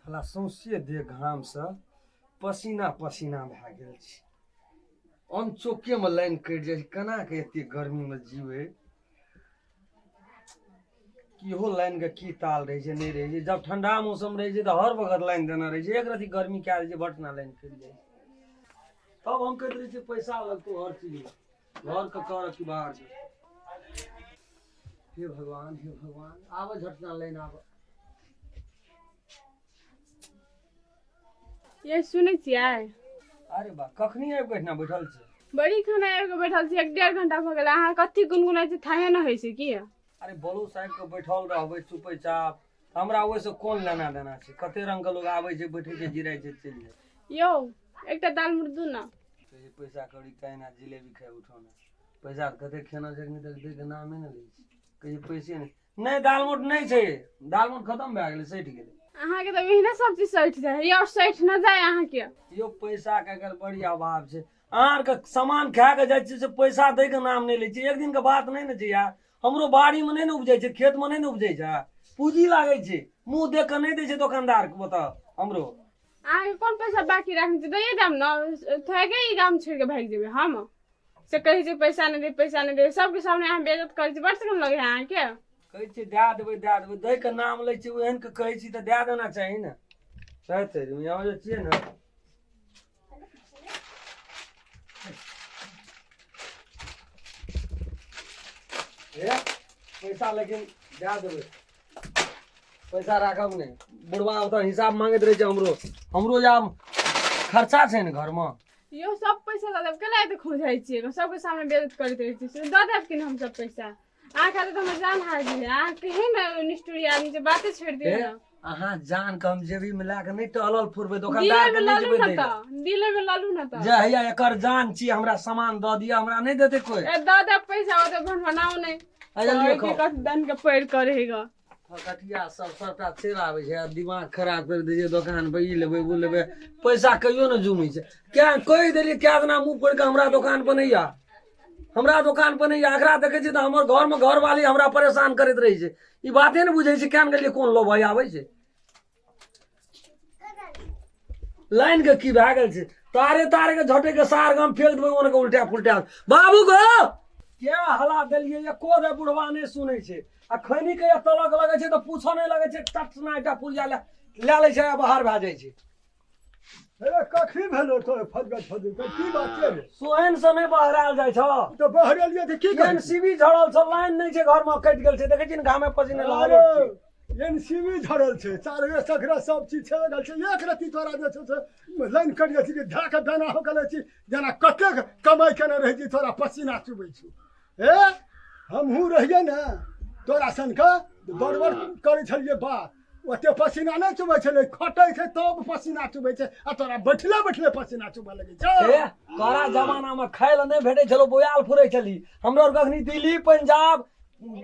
साला सौंसे देह घामसँ पसीना पसीना भए गेल छै। अनचोकेमे लाइन कटि जाइ छै, केना के एते गर्मीमे जीबै? इहो लाइनके की ताल रहै छै, नहि रहै छै। जब ठंडा मौसम रहै छै तऽ हर वक्त लाइन देने रहै छै, एक रति गर्मी कए दै छै बटना लाइन कटि जाइ छै। तब हम कहैत रहै छियै पैसा लगतौ हर चीजमे, घरके कर कि बाहरके। हे भगवान, हे भगवान, आबऽ झटना लाइन आबऽ। ये सुनै छियै? अरे बा, कखनी आबि कऽ एहिठिना बैठल छी? बड़ी खाना आबि कऽ बैठल छी, एक डेढ़ घंटा भऽ गेल। अहाँ कथी गुनगुनाइ छी, थाहे नहि होइ छै की? अरे बोलू साहब के बैठल रहबै चुपेचाप, हमरा ओहिसँ कोन लेना देना छै? कते रंग के लोग आबै छै, बैठै छै, जिराइ छै, चलि जाइ। यौ, एकटा दाल मुर्दू ने। कहै छै, पैसा कौड़ी काहे ना जिलेबी खाइ उठो ने। पैसा तऽ कते खेना छै, एखनी तक दै के नामे ने लै छै। कहै छै पैसे नहि। नहि, दालमोट नहि छै, दालमोट खतम भए गेलै, सठि गेलै। अहाँके तऽ एहने सब चीज सठि जाइ है, और सठि न जाय अहाँके। यौ, पैसा के अगर बड़ी अभाव छै। अहाँ आरके सामान खा के जाइ छियै से पैसा दै के नाम नहि लै छियै। एक दिन के बात नहि ने छै यार। हमरो बाड़ी मे नहि ने उपजै छै, खेत मे नहि ने उपजै छै, पूंजी लागै छै। मुँह देख के नहि दै छै दोकानदार के ओतऽ हमरो। अहाँके कोन पैसा बाकी राखने छै? दैये देब ने, थोड़े ई गाम छोड़ि के भागि जेबै हम। से कहै छै पैसा नहि दे, पैसा नहि दे, सबके सामने अहाँ बेइज्जत करै छी, बड़ शर्म लगै है अहाँके। कहै छियै दए देबै, दए देबै, दै के नाम लै छियै। ओहन के कहै छी तऽ दए देना चाही ने। कहते यहाँ जे छियै ने। हे, पैसा लेकिन दए देबै, पैसा राखब नहि। बुढ़वा ओतऽ हिसाब मांगैत रहै छै। हमरो हमरो जे आब खर्चा छै ने घरमे। यौ, सब पैसा दऽ देब, केला एते खौंझाइ छियै? सबके सामने बेइज्जत करैत रहै छी। से दऽ देब कि नहि हम सब पैसा? अहाँ खातिर तऽ हमर जान हाजिर है। अहाँ केहन निष्ठुरी आदमी छै, बाते छोड़ि दियौ ने। अहाँ जान के हम जेबी में लए के नहि टहलल फुरबै, दोकानदार दिले के में नहि लऽ लू जेबै ने दै लए। तऽ दिले में लऽ लू ने तऽ। जे हैया एकर जान छी, हमरा सामान दऽ दिअ, हमरा नहि देतै कोइ। ए, दऽ देब पैसा, ओते भनभनाउ नहि। अच्छा, लिअ, खाउ। कथी दन के पैर करेगा। फकटिया सब सबटा चलि आबै छै आ दिमाग खराब करि दै छै। दोकान पर ई लेबै, ओ लेबै, पैसा कहियो ने जुमै छै। क्या कहि देलियै कए दिना मुँह फोड़ि कऽ, हमरा दोकान पर नहि आ, हमरा दोकान पर नहि आ। एकरा देखै छियै तऽ हमर घरमे घरवाली हमरा परेशान करैत रहै छै। ई बाते ने बुझै छै। केहन गेलियै, कोन लोभ आबै छै? लाइन के की भए गेल छै? तारे तारे के झटे के सार गाम फेंक देबै ओने के उल्टा पुल्टा। बाबू गो, क्या हला देलियै? एको रे बुढ़वा नहि सुनै छै। आ खैनी के तलक लगै छै तऽ पूछऽ नहि लगै छै। चटना एकटा पुड़िया लए लए लै छै आ बाहर भए जाइ छै। अरे, कखनी भेलो तो फजगत फजगत? की बात छै रे? सोहन से नहि बहरायल जाइ छ। तऽ बहरेलियै तऽ की एन सी बी झड़ल छ, लाइन नहि छै घरमे, कटि गेल छै। देखै छी ने, घामे पसीने अरे लहल। एनसीबी झड़ल छै, चारे सगरे सब चीज छै गेल छै। एक रत्ती तोरा जे छै से लाइन कटि जाइ छै कि धए कऽ दाना हो गेल छी, जेना कतेक कमाइ केने रहै छी, तोरा पसीना चुबै छौ। ए, हमहूँ रहियै ने तोरा सनके, बड़ बड़ करै छलियै बात, ओते पसीना नहि चुबै छलै। खटै छै तब पसीना चुबै छै, आ तोरा बैठले बैठले पसीना चुबऽ लगै छै। ए, तोरा जमाना में खाय लए नहि भेटै छलो, बोयाल फुरै छली। हमरा आर कखनी Delhi, Punjab,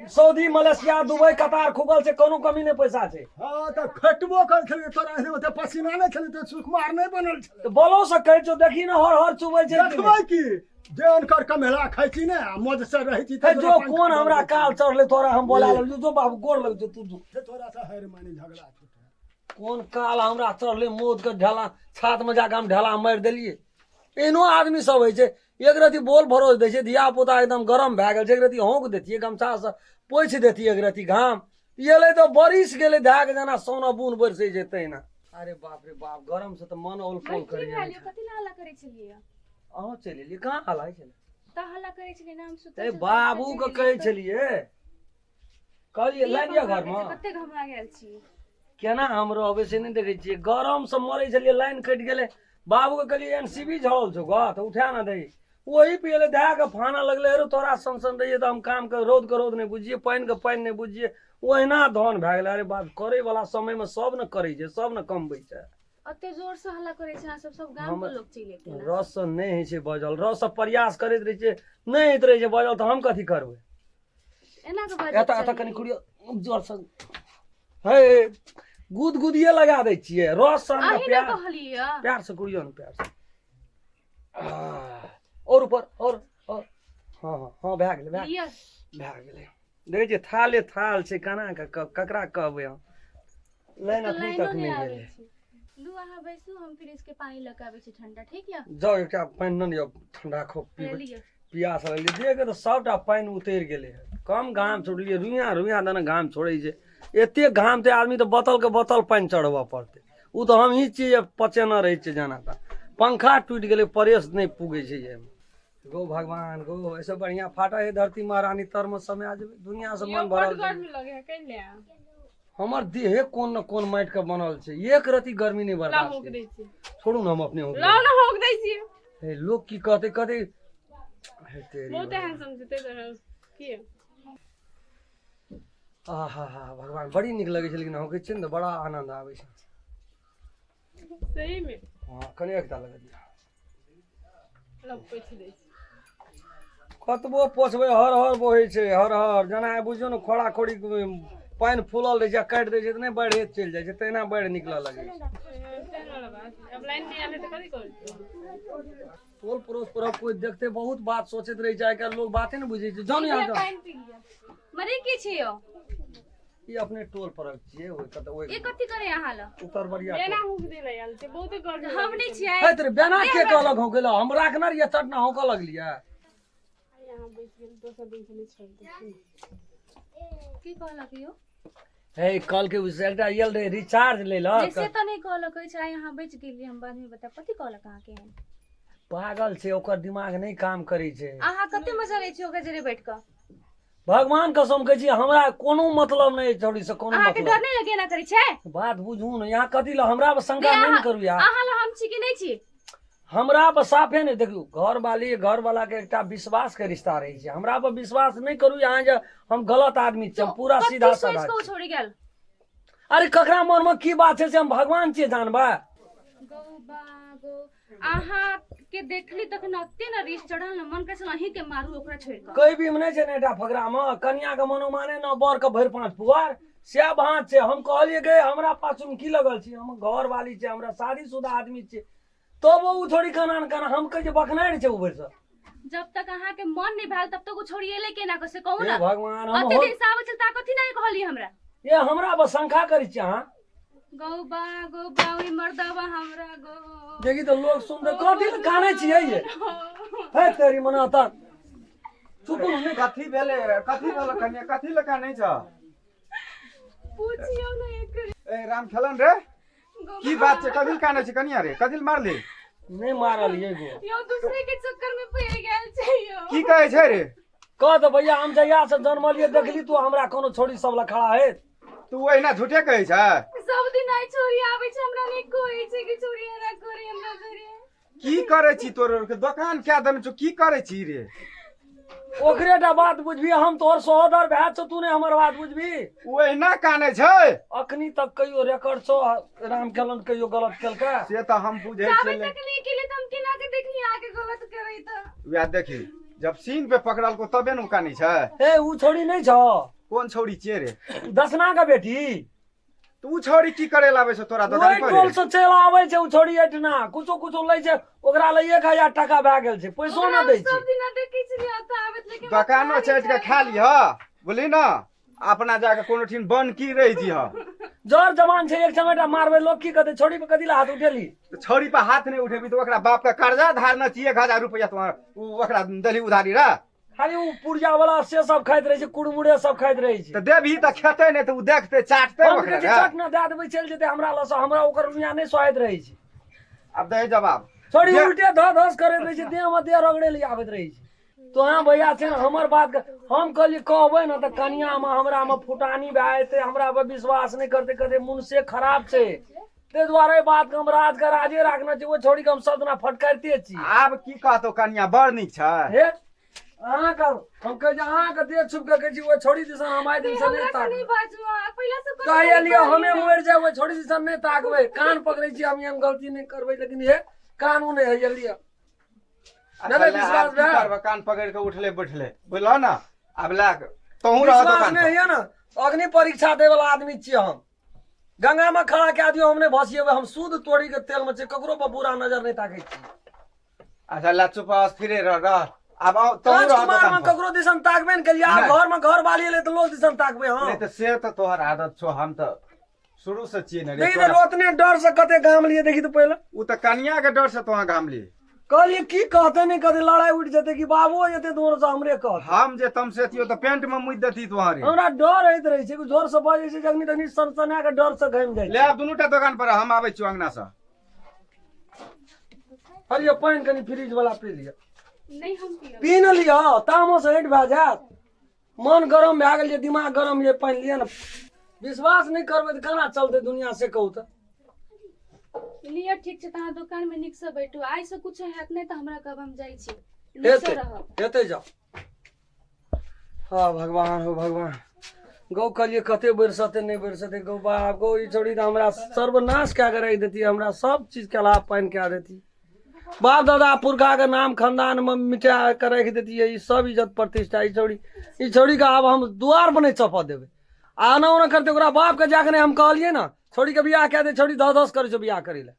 Saudi, Malaysia, Dubai, Qatar खुगल छै, कोनो कमी नहि पैसा छै। हँ, तऽ खटबो करै छलियै, तोरा एहन ओते पसीना नहि छलै, तऽ सुकुमार नहि बनल छलै। तऽ बोलो से कहै छौ, देखी ने, हर हर चुबै छै। देखबै की, जे अनकर कमेला खाइ छी ने आ मौज से रहै छी। हे, जो कोन हमरा काल चढ़ले तोरा हम बोला लेलियौ। जो बाबू, गोर लग जो तू, जो। तोरा से हारि मानी, झगड़ा छूटे। कोन काल हमरा चढ़ले मौत के ढेला, छात में जाके हम ढेला मारि देलियै। एहनो आदमी सब होइ छै। एक रति बोल भरोस दै छै, धिया पुता एकदम गरम भए गेल छै। एक रति हौंक देतियै, गमछासँ पोछि देतियै एक रति घाम। एलै तऽ बरिस गेलै धए के, जेना सोना बुन बरसै छै तहिना। अरे बाप रे बाप, गरम से तऽ मन औल पौल की करै भेल यौ? कथी लए हल्ला करै छलियै? अहूँ चलि एलियै? कहाँ हल्ला होइ छलै? तऽ हल्ला करै छलियै ने, हम सुतल ए छलियै, बाबू के चलि कहै एलियै। छलियै, कहलियै तऽ लाइन यऽ घरमे? कते घबरा गेल छी। केना हम रहबै से नहि देखै छियै? गरमसँ मरै छलियै, लाइन कटि गेलै। बाबूके कहलियै एन सी बी झड़ल छौ गऽ, तऽ उठा ने दही। ओही पे एलै, धए कऽ फाना लगलै। हेरो तोरा सन सन रहियै तऽ हम कामके रौदके रौद नहि बुझियै, पानिके पानि नहि बुझियै, ओहिना धन भए गेलै। अरे बाप, करैवला समयमे सब ने करै छै, सब ने कमबै छै। एते जोर से हल्ला करै छै अहाँ सब, सब गाम के लोग चलि एतै ने। रससँ नहि होइ छै बजल, रससँ प्रयास करैत रहै छै, नहि होइत रहै छै बजल, तऽ हम कथी करबै? एना के बाजै एतऽ एतऽ कनि कुड़ियो जोरसँ। हे, गुद गुदिये लगा दै छियै रस सन। अहीं ने प्यार कहलियै। प्यार से कुड़ियो ने, प्यार से। आह, और ऊपर, और और। हँ हँ हँ, भए गेलै, भए लिअ। भए गेलै। देखै छियै, थाले थाल छै। केना कऽ ककरा कहबै हम? लाइन तऽ अखनी लाइनो तक नहि नहि आबै गेलै। छै। लू अहाँ बैसू, हम फ्रिज के पानी लऽ के आबै छी ठंडा, ठीक यऽ? जाउ, एकटा पानि ने लिअ ठंडा, खूब ले पीबै। लिअ। पियास लगलै, देह के तऽ सभटा पानि उतरि गेलै हँ। कम घाम छोड़लियै, रुइयाँ रुइयाँ दने घाम छोड़ै छै। एते घाम छै, आदमी तऽ बोतल के बोतल पानि चढ़बऽ पड़तै। ओ तऽ हमही छियै पचेने रहै छियै जेना तऽ पंखा टूटि गेलै, परेश नहि पुगै छै एहिमे। गो भगवान गो, एहिसँ बढ़िआँ फाटऽ हे धरती महारानी तरमे समा जेबै, दुनिआँसँ यौ मन बड भरल छै। गर्मी लगे है कैले? हमर देहे कोन न कोन माटिके बनल छै, एक रति गर्मी नहि ला बर्दाश्त होक होइ दै छै। छी। छोड़ू ने, हम अपने होक लाउ लेबै। ने, होक दै छी। हे, लोक की कहतै? कहतै हे तेरी। बहुत एहन समझते तऽ की? आहा हा भगवान, बड़ी नीक लगै छै, लेकिन हौकै छियै ने तऽ बड़ा आनन्द आबै छै। सही में? हँ, कनि एकटा लगा दियौ। ला पोछि दै छी। कतबो पोछबै हर हर बहै छै, हर हर, जेना आइ बुझियौ ने खोड़ा खोड़ी पानि फूलल रहै छै आ काटि दै छै तऽ नहि बाढ़ि चलि जाइ छै, तहिना बाढ़ि निकलऽ लगै छै। तेहन वाला बात। अब लाइन नहि आयल है तऽ कथी करू? टोल पड़ोस पर कोइ देखते बहुत बात सोचैत रहै छै। आइ काल्हि लोग बाते ने बुझै छै। जाउ ने यहाँ जाउ। पानि पी लिअ। मरे की छी यौ? ई अपने टोल परक छियै, ओहि कतऽ ई ओहि कथी करे अहाँ लग? उत्तरबरिया बेना टोल। हुक देले आयल छै, बहुते गर्मी हम लगै नहि छै। छियै। हे तेरे, बेना के कहलक हौकै लए? हम राखने रहियै, चटना हौकऽ लगलियै। आइ अहाँ बैस गेल, दोसर दिन से नहि छोड़ि देब। की कहलक यौ? हे, कल के एकटा आयल रहै रिचार्ज नहि, लेलक। से तऽ नहि कहलक अछि। आइ अहाँ बचि गेलियै, हम बादमे बतायब। कथी कहलक अहाँके एहन? पागल छै, ओकर दिमाग नहि काम करै छै। अहाँ कते मजा लै छी ओकरा जरे बैठ कऽ। भगवान कसम कहै छी, हमरा कोनो मतलब नहि छौड़ी से, कोनो अहाँके डर मतलब। नहि लगे एना करै छै? बात बुझू ने, यहाँ कथी लए हमरा पर शंका नहि, नहि ने करू यार। अहाँ लग हम छी कि नहि छी? हमरा पर साफे नहि देखियौ, घर वाली घर वाला के एकटा विश्वास के रिश्ता रहै छै। हमरा पर विश्वास नहि करू यहाँ जे हम गलत आदमी छी, हम पूरा कथी सीधा सोचि साधा कऽ ओ छी। छोड़ि गेल? अरे, ककरा मन में की बात छै से हम भगवान छियै जानबा? गौ बा गौ, अहाँ के देखली तखन अते ने रीस चढ़ल ने, मन करै छल अहीं के मारू ओकरा छोड़ि कऽ। कई भी नहि छै ने एकटा फकरा मे, कनिया के मनोमाने न बर के भरि पाँच पुआर, सएह भाँज छै। हम कहलियै गे, हमरा पाछू मे की लगल छी? हम घर वाली छै, हमरा शादीशुदा आदमी छियै, तब ओ छोड़ी केना ने केना। हम कहै छियै बकनारि छै ऊपर से। जब तक अहाँ के मन नहीं भेल तब तक ओ छोड़ी एलै केना कऽ, से कहू हे ने। भगवान, हम अते हो दिन से आबै छल तऽ कथी नहीं कहली हमरा? ये हमरा पर शंका करै छी अहाँ? गौ बा गौ बा, ओइ मर्दबा हमरा गौ। देखी तऽ लोग सुनते कथी लए कानै छियै ये? हे तेरी मना तऽ चुप ने। कथी भेलै? कथी भेल कनिया? कथी लए कानै छ? पूछियौ ने एक। ए राम खेलन रे, की बात छै? कथी लए कानै छै कनिया रे? कथी लए मारली? नहि मारल ये गो। यौ, दूसरे के चक्कर में पड़ गेल छै यौ। की कहै छै रे? कह तऽ भैया, हम जहिया से जन्मलियै देखली तू हमरा कोनो छोड़ी सब लग खड़ा है? तू ओहिना झूठे कहै छै। सब दिन आई छोरी आबै छै, हमरा नहि कहै छै कि छोरी एना करे हमरा जरे। की करै छी? तोर के दोकान क्या देने छौ? की करै छी रे? ओकरे टा बात बुझबी? हम तोहर सहोदर भाय छौ, तू नहि हमर बात बुझबी? ओ एहिना कानै छै। अखनी तक कहियो रिकॉर्ड छौ राम खेलन कहियो गलत केलकै? से तऽ हम बुझै जाबे छियै। तक नहि केले तऽ हम केना के देखली अहाँके गलत करै तऽ? वएह देखी, जब सीन पे पकड़लको तबे ने ओ कानै छै। ए, उ छोड़ी नहि छौ? कोन छौड़ी छियै रे? दसना के बेटी। तऽ उ छौड़ी की करे लाबै छौ तोरा दोकान ओहि पर टोल रे? से चलि आबै छै उ छोड़ी एहिठिना, कुछो कुछो लै छै। ओकरा लए 1000 टाका भए गेल छै, पैसो ओकरा नहि दै हम छै। सब दिना देखै छलियै ओतऽ आबैत, लेकिन दोकानो पता नहि चाटि के चलल। खा लिह, बुझली ने? अपना जाके कोनो ठीन बन की रहि जीह। जर जवान छै, एक चमेटा मारबै, लोग की कहतै? छोड़ी पे कथी लए हाथ उठेली? तऽ छौड़ी पर हाथ नहि उठेबी तऽ ओकरा बाप के कर्जा धारने छी 1000 रुपया, तो उ ओकरा देली उधारी रे? खाली उ पुड़िया वाला से सब खाइत रहै छै, कुरमुरे सब खाइत रहै छै। तऽ देबही तऽ खेतै नहि तऽ उ देखतै चाटतै हम ओकरा कहै छियै रे। चट ने दए देबै, चलि जेतै हमरा लग से, हमरा ओकर रुइया नहि सोहाइत रहै छै। आब दे जवाब। छोड़ी जे- उल्टे धऽ धस करैत रहै छै, देह मे देह रगड़े लए आबैत रहै छै। तोहाँ भैया छै ने हमर बात के, हम कहलियै कहबै ने तऽ कनियामे हमरामे फुटानी भए जेतै, हमरा पर विश्वास नहि करतै, कहतै मुनसे खराब छै। ताहि दुआरे एहि बातके हम राज के राजे राखने छी। ओहि छोड़ीके हम सब दिना फटकारिते छी। आब की कहतौ कनिया? बड़ नीक छै। हे, अहाँके हम कहै छी, अहाँके देह छुप के कहै छी, ओहि छोड़ी दिसन हम आइ दिनसँ नहि हमरा से ताकबै। नहीं बाजू अहाँ पहिला से कथी कहि लिअ, हमे कहलियै? मरि जाय, ओहि छोड़ी दिसन नहि ताकबै। कान पकड़ै छी, हम एहन गलती नहि करबै, लेकिन हे कानून नहि होइए लिअ। अच्छा, नहि ले, विश्वास आब की भए? करबै? कान पकड़ि के उठले बैठले, बुझलह ने? आब लए कऽ तोहूँ रह विश्वास दोकान नहि पर। होइए ने, अग्नि परीक्षा दै वाला आदमी छियै हम। गंगा में खड़ा कए दियौ, हम नहि भसिएबै। हम शुद्ध तोड़ी के तेल में छै, ककरो पर बुरा नजर नहि ताकै छी। अच्छा ला, चुप स्थिरे रह रह। आब आओ, तोहूँ रह राजकुमार दोकान में पर। ककरो दिसन ताकबे ने केलियै, आब नहि। घर में घर वाली एलै तऽ लोग दिसन ताकबै हम? नहि तऽ से तऽ तोहर आदत छौ, हम तऽ शुरू से छियै ने रे देखी तऽ तोरा। ओतने डर से कते घाम लिए देखी तऽ पहिले। उ तऽ कनिया के डर से तोहाँ घाम ली। कहलियै की कहते नहि कहते, लड़ाइ उठि जेतै कि बाबुओ जेतै दूर से हमरे कहते। हम जे तमसेतियो तऽ पेंट में मुति देती तोहाँ रे। हमरा डर होइत रहै छै कि जोर से बजै छै जखनी तखनी सनसना के डर से घामि जाइ ले छै। आब दुनू टा दोकान पर, हम आबै छियौ अंगना से। कहलियै पानि कनि फ्रिज वाला पी लिअ। नहि, हम पीयब। पी ने लिअ, तामस हटि भए जायत। मन गरम भए गेल ये, दिमाग गरम ये, पानि लिअ ने। विश्वास नहि करबै तऽ केना चलतै दुनिया से कहू तऽ? लिअ, ठीक छै तऽ अहाँ दोकान मे नीक से बैठू। आइ से कुछ हैत नहि तऽ हमरा कहब, हम जाइ छी, नीक से हेतै रहब। हेतै, जाउ। हाँ भगवान, हो भगवान, गौ कहलियै कते बरसते नहि बरसते। गौ बाप गौ, ई छौड़ी तऽ हमरा सर्वनाश कए कऽ राखि देती, हमरा सब चीज केला पानि कए देती, बाप दादा पुरखाके नाम खानदानमे मिटा कऽ राखि देतियै ई सब इज्जत प्रतिष्ठा। ई छौड़ी, ई छौड़ीके आब हम दुआर पर नहि चपऽ देबै। आ एना ओना करतै ओकरा बापके जाकऽ नहि हम कहलियै ने छौड़ीके बियाह कए दे, छौड़ी धस धस करै छौ बियाह करै लए।